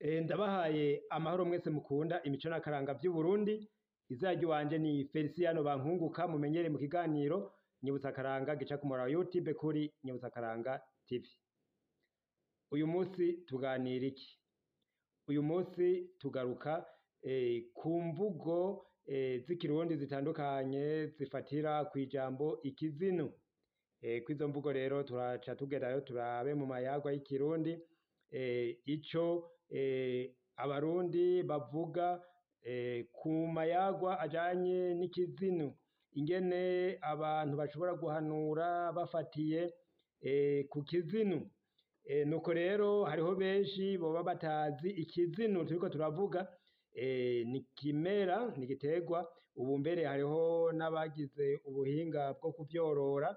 Ndabahaye amahoro mwese mukunda imico n'akaranga vy'Uburundi. Izina ry'iwanje ni Feliciano Bankunguka, mumenyere mu kiganiro Nyibutsa Akaranga gica ku muhora wa YouTube kuri Nyibutsa Akaranga TV. Uyu munsi tuganira iki? Uyu munsi tugaruka ku mvugo z'ikirundi zitandukanye zifatira kw'ijambo ikizinu. Kw'izo mvugo rero turaca tugerayo turabe mu mayagwa y'ikirundi ico abarundi bavuga ku mayagwa ajanye n'ikizinu, ingene abantu bashobora guhanura bafatiye ku kizinu. Nuko rero hariho benshi boba batazi ikizinu turiko turavuga, ni ikimera, ni igiterwa, ubu mbere hariho n'abagize ubuhinga bwo kuvyorora,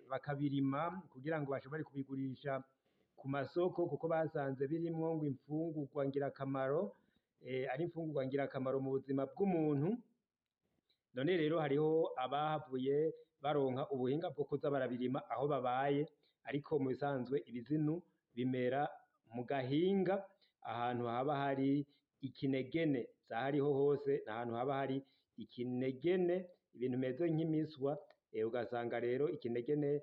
bakabirima kugira ngo bashobore kubigurisha ku masoko kuko basanze birimwo ngo imfungurwa ngirakamaro, ari imfungurwa ngirakamaro mu buzima bw'umuntu. None rero hariho abahavuye baronka ubuhinga bwo kuza barabirima aho babaye, ariko mu bisanzwe ibizinu bimera mu gahinga ahantu haba hari ikinegene, si ahariho hose, n'ahantu haba hari ikinegene, ibintu bimeze nk'imiswa, ugasanga rero ikinegene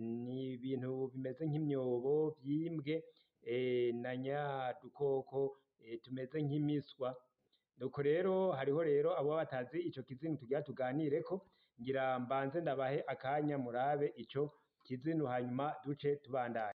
ni ibintu bimeze nk'imyobo vyimbwe na nyadukoko tumeze nk'imiswa. Nuko rero hariho rero abo batazi ico kizinu tugira tuganireko, ngira mbanze ndabahe akanya murabe ico kizinu hanyuma duce tubandanya.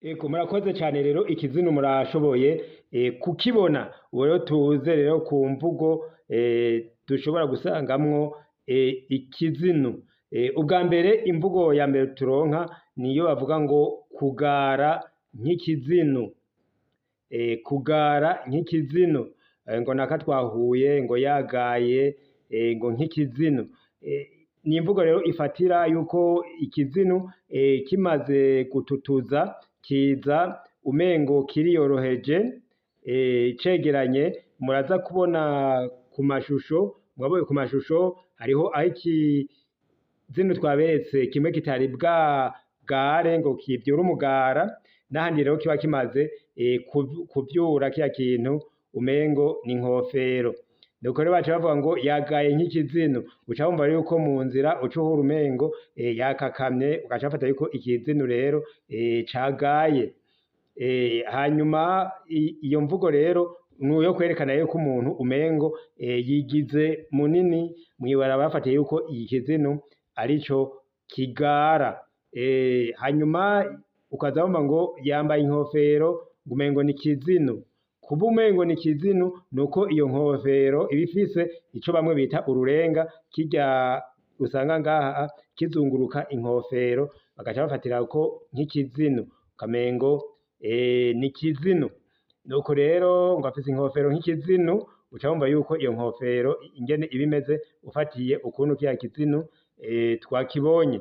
Ego murakoze cane rero ikizinu murashoboye kukibona. Ubu rero tuze rero ku mvugo dushobora gusangamwo ikizinu. Ubwa mbere imvugo ya mbere turonka niyo bavuga ngo kugara nk'ikizinu. Kugara nk'ikizinu. Ngo naka twahuye ngo yagaye ngo nk'ikizinu. Ni imvugo rero ifatira yuko ikizinu kimaze gututuza kiza umengo kiriyoroheje, cegeranye. Muraza kubona ku mashusho, mwabonye ku mashusho hariho aho ikizinu twaberetse kimwe kitari bwagare ngo kivyure umugara, n'ahandi rero kiba kimaze kuvyura kirya kintu umengo ni inkofero. Nuko rero baca bavuga ngo yagaye nk'ikizinu, uca wumva yuko mu nzira uca uhura umengo yakakamye, ugaca bafata yuko ikizinu rero cagaye. Hanyuma iyo mvugo rero nuyo kwerekana yuko umuntu umengo yigize munini, mw'ibarabara bafatiye yuko ikizinu arico kigara. Hanyuma ukaza wumva ngo yambaye inkofero ngo umengo ni ikizinu. Kuba umengo ni ikizinu nuko iyo nkofero iba ifise ico bamwe bita ururenga, kirya usanga ngaha kizunguruka inkofero, bagaca bafatirako nk'ikizinu, ukamengo ni ikizinu. Nuko rero ngo afise inkofero nk'ikizinu, uca wumva yuko iyo nkofero ingene iba imeze ufatiye ukuntu kirya kizinu twakibonye.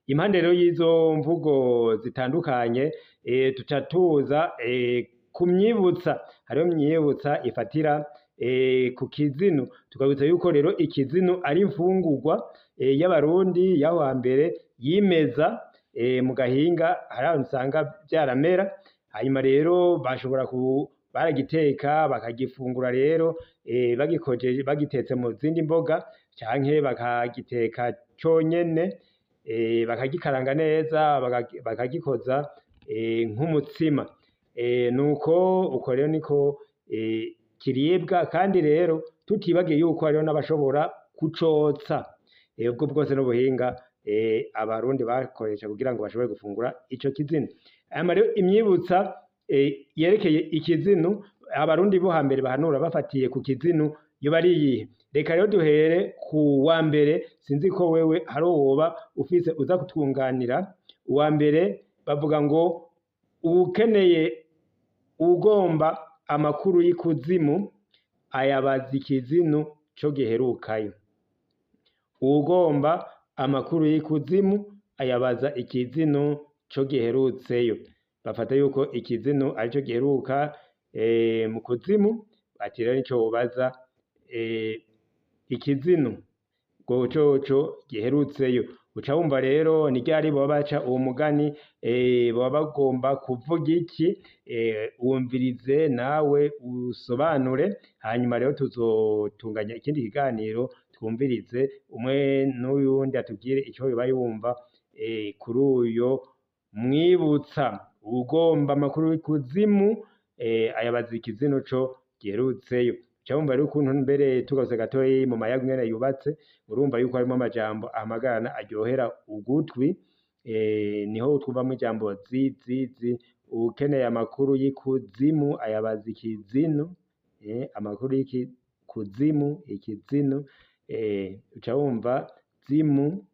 Impande rero y'izo mvugo zitandukanye tuca tuza ku myibutsa. Hariho imyibutsa ifatira ku kizinu, tukabutsa yuko rero ikizinu ari imfungurwa y'abarundi y'aho hambere yimeza mu gahinga, hari ahantu usanga vyaramera, hanyuma rero bashobora baragiteka bakagifungura rero bagikojeje bagitetse mu zindi mboga canke bakagiteka conyene, bakagikaranga neza bakagikoza nk'umutsima. Nuko uko rero niko kiribwa, kandi rero tutibagiye yuko hariho n'abashobora kucotsa. Ubwo bwose n'ubuhinga abarundi bakoresha kugira ngo bashobore gufungura ico kizinu. Hanyuma rero imyibutsa yerekeye ikizinu, abarundi bo hambere bahanura bafatiye ku kizinu yoba ari iyihe? Reka rero duhere ku wa mbere, sinzi ko wewe hari uwoba ufise uza kutwunganira. Uwa mbere bavuga ngo uwukeneye ugomba amakuru y'ikuzimu ayabaza ikizinu co giherukayo. Uwugomba amakuru y'ikuzimu ayabaza ikizinu co giherutseyo. Bafata yuko ikizinu arico giheruka mu kuzimu, ati rero nico wobaza ikizinu ngo coco giherutseyo. Uca wumva rero ni ryari boba baca uwo mugani, boba bagomba kuvuga iki? Wumvirize nawe usobanure, hanyuma rero tuzotunganya ikindi kiganiro twumvirize umwe n'uyundi atubwire ico yoba yumva kuri uyo mwibutsa. Uwugomba amakuru y'ikuzimu ayabaza ikizinu co giherutseyo. Uca wumva rero ukuntu mbere tugarutse gatoyi mu mayaga ingene yubatse, urumva yuko harimwo amajambo ahamagarana aryohera ugutwi, niho twumvamwo ijambo zi zi zi. Uwukeneye amakuru y'ikuzimu ayabaza ikizinu, amakuru y'ikuzimu ikizinu, uca wumva zimu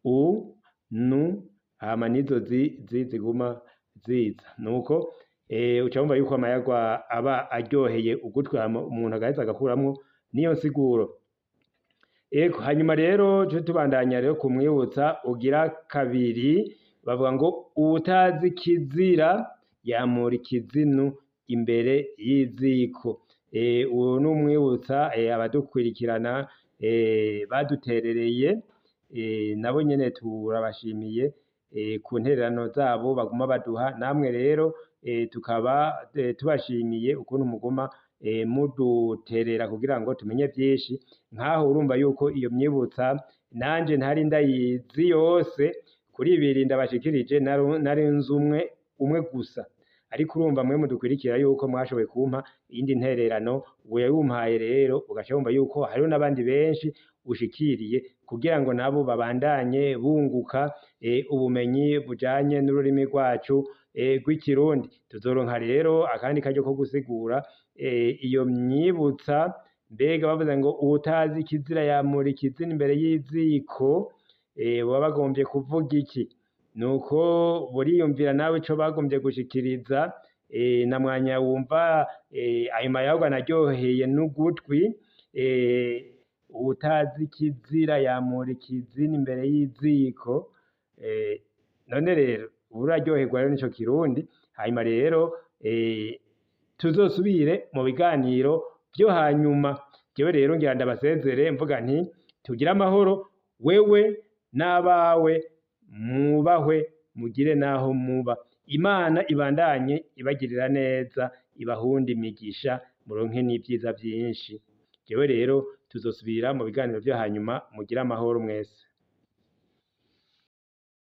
u nu hama nizo zi zi ziguma ziza. Nuko uca wumva yuko amayagwa aba aryoheye ugutwi, hama umuntu agaheza agakuramwo niyo nsiguro. Ego, hanyuma rero tuje tubandanya rero kumwibutsa ugira kabiri, bavuga ngo uwutazi ikizira yamura ikizinu imbere y'iziko. Uwo ni umwibutsa abadukurikirana baduterereye, nabo nyene turabashimiye ku ntererano zabo baguma baduha. Namwe rero tukaba tubashimiye ukuntu muguma muduterera kugira ngo tumenye vyinshi. Nkaho urumva yuko iyo myibutsa nanje ntari ndayizi yose, kuri ibiri ndabashikirije nari nzi umwe umwe gusa, ariko urumva mwe mudukurikira yuko mwashoboye kumpa iyindi ntererano. Uwo yawumpaye rero ugaca wumva yuko hariho n'abandi benshi ushikiriye kugira ngo nabo babandanye bunguka ubumenyi bujanye n'ururimi rwacu rw'ikirundi. Tuzoronka rero akandi karyo ko gusigura iyo myibutsa. Mbega bavuze ngo uwutazi ikizira yamura ikizina imbere y'iziko, boba bagomvye kuvuga iki? Nuko buriyumvira nawe ico bagomvye gushikiriza, na mwanya wumva ayo mayagwa naryoheye n'ugutwi, uwutazi ikizira yamura ikizina imbere y'iziko. None rero uraryoherwa rero nico kirundi. Hanyuma rero tuzosubire mu biganiro vyo hanyuma. Jewe rero ngira ndabasezere mvuga nti tugire amahoro, wewe n'abawe mwubahwe, mugire naho muba. Imana ibandanye ibagirira neza, ibahunde imigisha, muronke n'ivyiza vyinshi. Jewe rero tuzosubira mu biganiro vyo hanyuma, mugire amahoro mwese.